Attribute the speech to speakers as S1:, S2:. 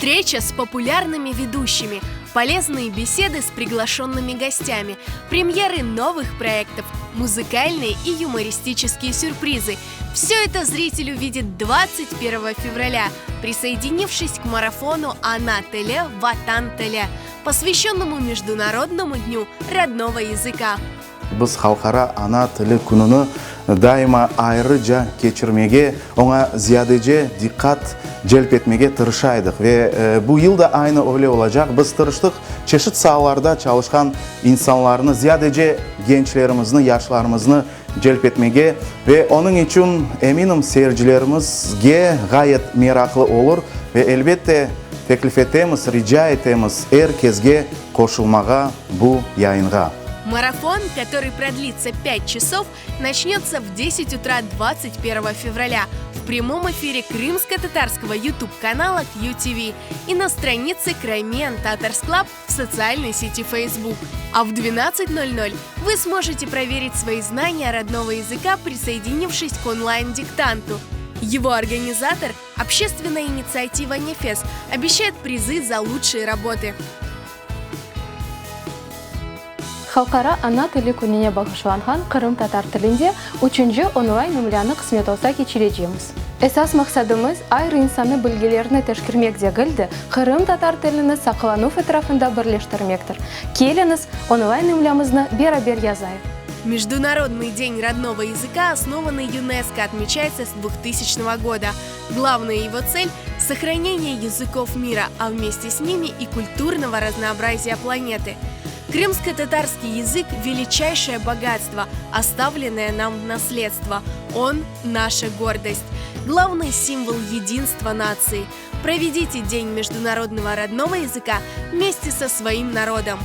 S1: Встреча с популярными ведущими, полезные беседы с приглашенными гостями, премьеры новых проектов, музыкальные и юмористические сюрпризы. Все это зритель увидит 21 февраля, присоединившись к марафону «Ana tili, Vatan tili», посвященному Международному дню родного языка.
S2: Biz Halqara ana tili kününi daima ayrıca keçirmege, oña ziyadece diqqat celp etmege tırışaydıq ve bu yıl da aynı öyle olacaq. Biz tırıştıq çeşit saalarda çalışqan insanlarnı, ziyadece gençlerimizni, yaşlarımıznı celp etmege ve onıñ içün, eminim, seyircilerimizge ğayet meraqlı olur ve, elbette, teklif etemiz, rica etemiz er kesge qoşulmağa bu yayınğa.
S1: Марафон, который продлится 5 часов, начнется в 10 утра 21 февраля в прямом эфире крымско-татарского YouTube-канала QTV и на странице Crimean Tatars Club в социальной сети Facebook. А в 12.00 вы сможете проверить свои знания родного языка, присоединившись к онлайн-диктанту. Его организатор – общественная инициатива «Нефес» обещает призы за лучшие работы.
S3: Halqara ana tili kününe bağışlanğan qırımtatar tilinde üçünci onlayn imlânı qısmet olsa keçirecemiz. Esas maqsadımız, ayrı insannıñ bilgilerini teşkirmek degil de, qırımtatar tilini saqlanuv etrafında birleştirmektir. Keliñiz, onlayn imlâmıznı beraber yazayıq!
S1: Международный день родного языка, основанный ЮНЕСКО, отмечается с 2000 года. Главная его цель – сохранение языков мира, а вместе с ними и культурного разнообразия планеты. Крымско-татарский язык – величайшее богатство, оставленное нам в наследство. Он – наша гордость. Главный символ единства нации. Проведите День международного родного языка вместе со своим народом.